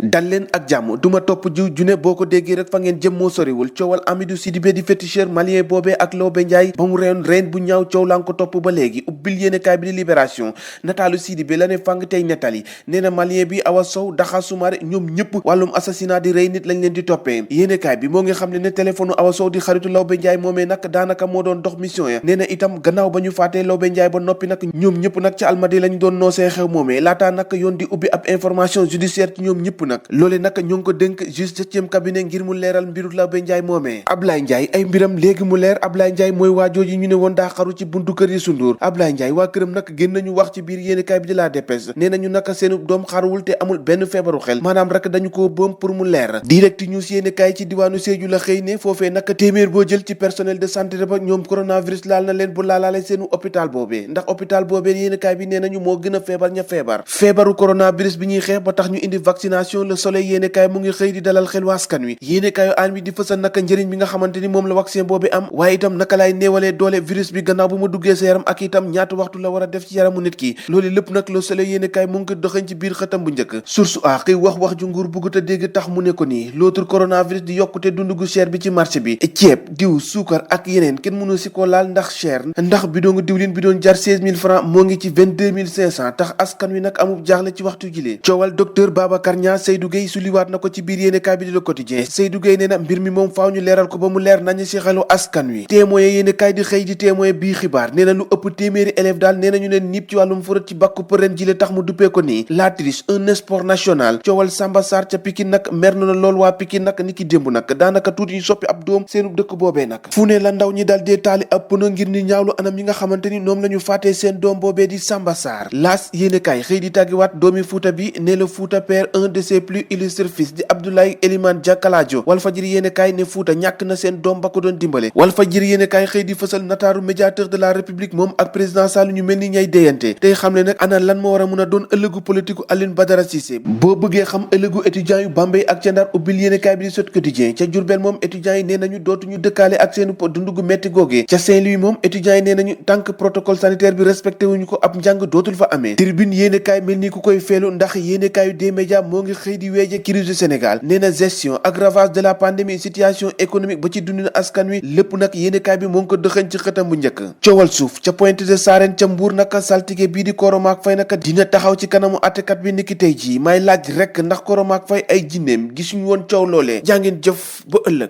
dal leen ak jàmm duma topp jiw june boo ko déggee rek fa ngeen jëm moo soriwul coowal Amidou Sidibé di féticheur malien boobee ak Lobé Ndiaye ba mu reyoon reen bu ñaaw coow laa ngi ko topp ba léegi ubbil yéenekaay bi di Libération nataalu Sidibé la ne fàng tey nettali nee na malien bi Awa Sow Daxa Soumaré ñoom ñëpp wàllum assassinat di rey nit lañ leen di toppee yéenekaay bi moo ngi xam ne téléphone Awa Sow di xaritu Lobé Ndiaye moomee nag daanaka moo doon dox mission ya nee na itam gannaaw ba ñu faatee Lobé Ndiaye ba noppi nag ñoom ñëpp nag ci Almadi lañ doon noosee xew moomee laataa nag yoon di ubbi ab information judiciaire ci ñoom ñëpp nag loole nag ñoo ngi ko dénk juge 7e cabinet ngir mu leeral mbiru Lobé Ndiaye moomee Ablaye Ndiaye ay mbiram léegi mu leer Ablaye Ndiaye mooy waajooji ñu ne woon daa xaru ci buntu kër yi sunduur Ablaye Ndiaye waa këram nag génn nañu wax ci biir yéenekaay bi di La Dépêche nee nañu nag seenu doom xaruwul te amul benn feebaru xel maanaam rek dañu ko boom pour mu leer Direct News yéenekaay ci diwaanu Sédhiou la xëy ne foofee nag téeméer boo jël ci personnel de santé ba ñoom coronavirus laal na leen bu laalaale seenu hôpital boobee ndax hôpital boobee yéenekaay bi nee nañu moo gën a feebar ña feebaru coronavirus bi ñuy xeex ba tax ñu indi vaccination Le Soleil yéenekaay mu ngi xëy di dalal xel askan wi yéenekaayu aan bi di fësal naka njëriñ bi nga xamante ni moom la vaccin boobu am waaye itam naka laay néewalee doole virus bi gannaaw bu ma duggee sa yaram ak itam ñaata waxtu la war a def ci yaramu nit ki loolu lépp nag Le Soleil yéenekaay mu ngi ko doxañ ci biir xëtam bu njëkk source a xëy wax ju nguur buggut a dégg tax mu ne ko nii l'autre coronavirus di yokkute dundu gu cher bi ci marché bi ceeb diw suukar ak yeneen kenn mënu si ko laal ndax cher ndax bidon diwlin bi doon jar 16000 francs moo ngi ci 22500 tax askan wi nag amub jaaxle ci waxtu jilee coowal docteur Babacar Niang Seydou Gueye suliwaat na ko ci biir yéenekaay bi di Le Quotidien Seydou Gueye nee na mbir mi moom faaw ñu leeral ko ba mu leer nañu ci xelu askan wi témoin yéenekaay di xëy di témoin bii xibaar nee na lu ëpp téeméeri élève daal nee nañu leen niip ci wàllum forot ci bàkku ren jile tax mu duppee ko nii la triche un sport national coowal Samba Sarr ca Pikine nag mer na lool waa Pikine nag ni ki démb nag daanaka tuuti ñu soppi ab doom seenu dëkk boobee nag fu ne la ndaw ñi dal dee taali ab pëno ngir ni ñaawlu anam yi nga xamante ni ñoom la ñu fàttee seen doom boobee di Samba Sarr laas yéenekaay xëy di tàggiwaat doomi Fuuta bi ne le Fuuta perd un de ses plus illustres fils di Abdoulaye Elimane Dia Kalajo Walfadjri yéenekaay ne Fuuta ñàkk na seen doom ba ko doon dimbale Walfadjri yéenekaay xëy di fësal nataaru médiateur de la République moom ak président Sall ñu mel ni ñay déyante tey xam le nag ana lan moo war a mun a doon ëllëgu politique Alioune Badara Cissé boo bëggee xam ëllëgu étudiants yu Bambey ak ca Ndar ubbil yéenekaay bi di Sud Quotidien ca Diourbel moom étudiants yi nee nañu dootuñu dëkkaale ak seenu dundu gu metti googee ca Saint-Louis moom étudiants yi nee nañu tant que protocole sanitaire bi respecté wuñu ko ab njàng dootul fa amee Tribune yéenekaay mel ni ku koy feelu ndax yéenekaayu des médias moo ngi xëy di weeje crise du Sénégal nee na gestion aggravage de la pandémie situation économique ba ci dundina askan wi lépp nag yéenekaay bi moo ngi ko dëxëñ ci xëtam bu njëkk coowal suuf ca Pointe de Sarène ca Mbour naka saltige bii di Koromaak Fay naka dina taxaw ci kanamu àttekat bi niki tey jii may laaj rek ndax Koromaak Fay ay jinneem gisuñu woon coow loolee jàngeen jëf ba ëllëg